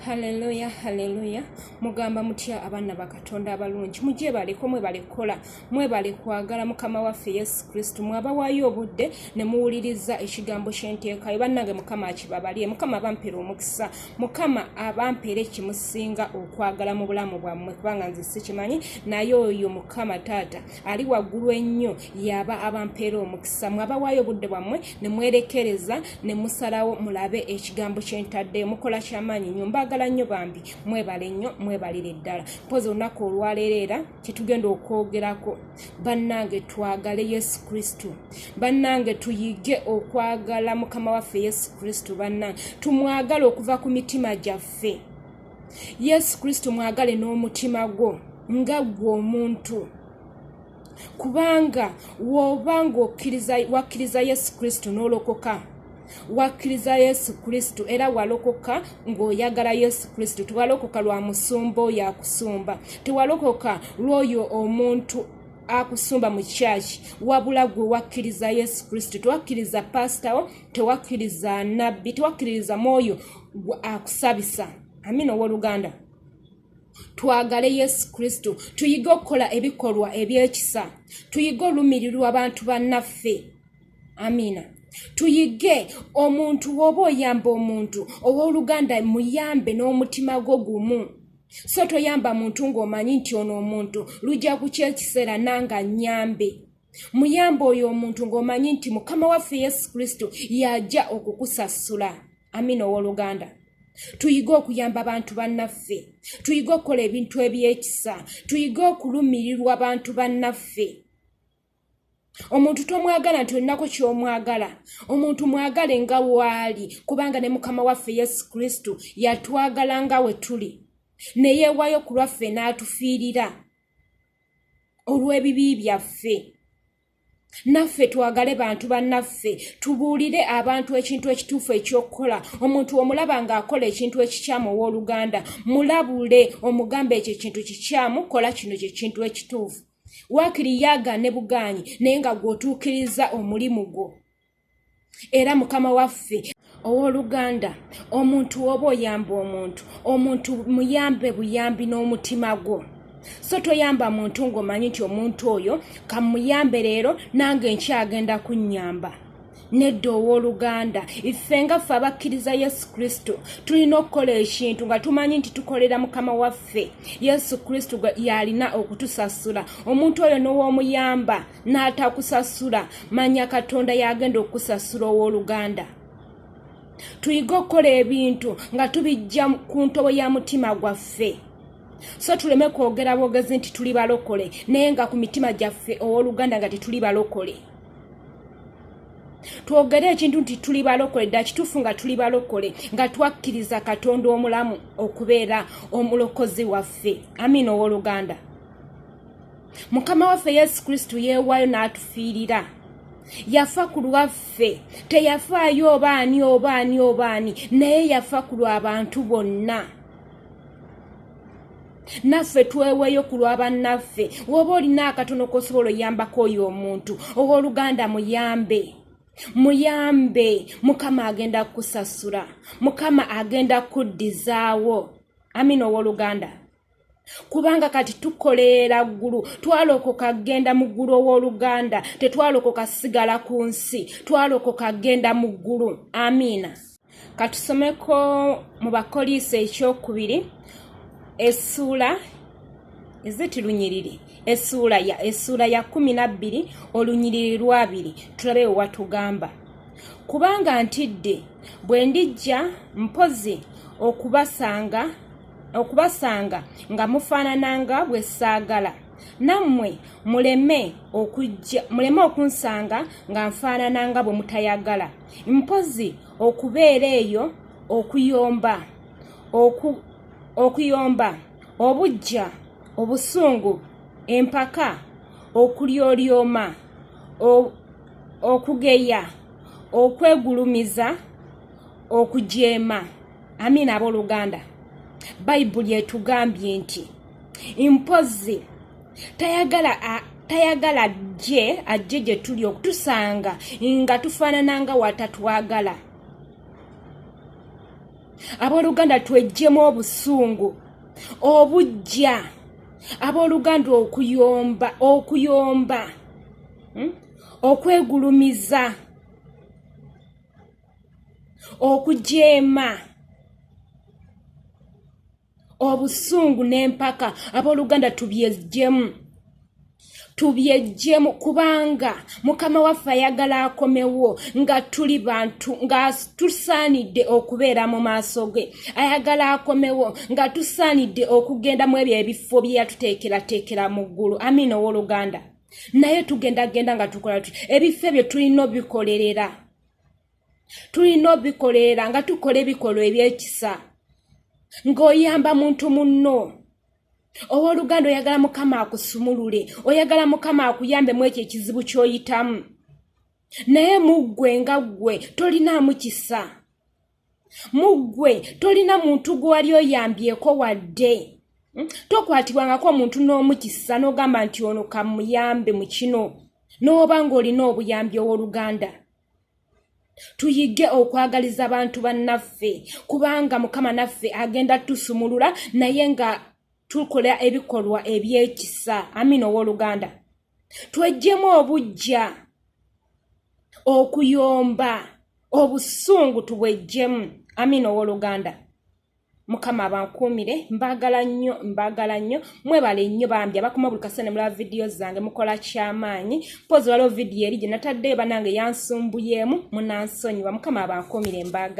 Haleluya, haleluya. Mugamba mutya abaana ba Katonda abalungi? Mugyebaleko, mwebale kukola, mwebale kwagala Mukama waffe Yesu Kristo. Mwabawaayo obudde ne muwuliriza ekigambo ky'enteekayo. Bannange, Mukama akibabalye, Mukama abampera omukisa, Mukama abampera ekimusinga okwagala mu bulamu bwammwe, kubanga nze sikimanyi, naye oyo Mukama Taata ali waggulu ennyo yaba abampeera omukisa. Mwabawaayo obudde bwammwe ne mwerekereza ne musalawo mulabe ekigambo kyentaddeyo. Mukola kyamaanyi nnyo, mbaagala nnyo bambi, mwebale nnyo, mwebalire ddala. Mpozi olunaku olwaleero era kyetugenda okwogerako, bannange, twagale Yesu Kristo. Bannange, tuyige okwagala Mukama waffe Yesu Kristo. Bannange, tumwagale okuva ku mitima gyaffe. Yesu Kristo mwagale n'omutima gwo nga ggwe omuntu, kubanga woba nga wakkiriza Yesu Kristo n'olokoka, wakkiriza Yesu Kristo era walokoka ng'oyagala Yesu Kristo. Tewalokoka lwa musumba oyo akusumba, tewalokoka lw'oyo omuntu akusumba mu kyaki, wabula gwe wakkiriza Yesu Kristo. Tewakkiriza pasitawo, tewakkiriza nabbi, tewakkiririza mwoyo gwe akusabisa. Amina. Owooluganda, twagale Yesu Kristo, tuyige okukola ebikolwa ebyekisa, tuyige olumirirwa abantu bannaffe. Amiina. Tuyige omuntu, woba oyamba omuntu, owooluganda, muyambe n'omutima gwo gumu, so toyamba muntu ng'omanyi nti ono omuntu lujja kukya ekiseera nanga nyambe. Muyambe oyo omuntu ng'omanyi nti Mukama waffe Yesu Kristo yajja okukusasula. Amina. Owooluganda, tuyige okuyamba abantu bannaffe, tuyige okukola ebintu ebyekisa, tuyige okulumirirwa abantu bannaffe. Omuntu tomwagala nti olinako ky'omwagala. Omuntu mwagale nga waali, kubanga ne Mukama waffe Yesu Kristo yatwagala nga we tuli, ne yeewaayo ku lwaffe n'atufiirira olw'ebibi byaffe. Naffe twagale bantu bannaffe, tubuulire abantu ekintu ekituufu ekyokukola. Omuntu omulaba ng'akola ekintu ekikyamu, owooluganda, mulabule, omugambe ekyo ekintu kikyamu, kola kino kyekintu ekituufu. Waakiri yaagaane bugaanyi, naye nga gw'otuukiriza omulimu gwo era Mukama waffe. Owooluganda, omuntu oba oyamba omuntu, omuntu muyambe buyambi n'omutima gwo, so toyamba muntu ng'omanyi nti omuntu oyo kamuyambe leero nange nkyagenda kunnyamba. Nedda, owooluganda, iffe nga ffe abakkiriza Yesu Kristo tulina okukola ekintu nga tumanyi nti tukolera Mukama waffe Yesu Kristo, yalina okutusasula. Omuntu oyo n'ow'omuyamba n'atakusasula, manya Katonda yagenda okukusasula. Owooluganda, tuyige okukola ebintu nga tubijja ku ntobo ya mutima gwaffe, so tuleme kwogera bwogezi nti tuli balokole, naye nga ku mitima gyaffe, owooluganda, nga tetuli balokole. Twogere ekintu nti tuli balokole dda kituufu, nga tuli balokole, nga twakkiriza Katonda omulamu okubeera omulokozi waffe. Amiina. Owooluganda, Mukama waffe Yesu Kristo yeewaayo n'atufiirira, yafa ku lwaffe. Teyafaayo oba ani, oba ani, oba ani, naye yafa ku lw'abantu bonna. Naffe tweweeyo ku lw'abannaffe. Woba olina akatono k'osobola oyambako oyo omuntu, owooluganda, muyambe, muyambe. Mukama agenda kukusasula, Mukama agenda kuddizaawo. Amina. Owooluganda, kubanga kati tukoleera ggulu. Twalokoka genda mu ggulu. Owooluganda, tetwalokoka sigala ku nsi, twalokoka genda mu ggulu. Amiina. Katusomeko mu Bakoliisi ekyokubiri, essuula eziti lunyiriri, essuula ya 12, olunyiriri lwabiri, tulabe we watugamba. Kubanga ntidde bwe ndijja mpozi okubasanga nga mufaanananga bwe saagala, nammwe muleme okunsanga nga nfaanananga bwe mutayagala, mpozi okubeera eyo okuyomba, obuggya, obusungu, empaka, okulyolyoma, okugeya, okwegulumiza, okujeema. Amiina. Abooluganda, Bayibuli etugambye nti mpozi tayagala ajje gye tuli okutusanga nga tufaanana nga watatwagala. Abooluganda, tweggyemu obusungu, obujja. Abooluganda, okuyomba, okuyomba, Okwegulumiza, okujeema, obusungu n'empaka, abooluganda, tubyeggyemu, tubyeggyemu, kubanga Mukama waffe ayagala akomewo nga tuli bantu nga tusaanidde okubeera mu maaso ge. Ayagala akomewo nga tusaanidde okugenda mu ebyo ebifo bye yatuteekerateekera mu ggulu. Amiina, owooluganda. Naye tugendagenda nga tukola tuti, ebifo ebyo tulina obikolerera, tulina obikolerera nga tukola ebikolwa ebyekisa, ng'oyamba muntu munno. Owooluganda, oyagala Mukama akusumulule, oyagala Mukama akuyambe mu ekyo ekizibu ky'oyitamu, naye mu ggwe nga ggwe tolinaamu kisa, mu ggwe tolina muntu gwe wali oyambyeko wadde. Tokwatibwangako omuntu n'omu kisa n'ogamba nti ono kamuyambe mu kino, n'oba ng'olina obuyambi. Owooluganda, tuyige okwagaliza abantu bannaffe, kubanga Mukama naffe agenda tusumulula, naye nga tukola ebikolwa ebyekisa. Amina, owooluganda. Tweggyemu obujja, okuyomba, obusungu tubweggyemu. Amina, owooluganda. Mukama abankuumire. Mbaagala nnyo, mbaagala nnyo. Mwebale nnyo bambi abakuma buli kaseera ne mulaba vidiyo zange, mukola kyamaanyi. Mpozi waliwo vidiyo eri gye nataddeyo, banange, yansumbuyeemu, munansonyiwa. Mukama abankuumire, mbaagala.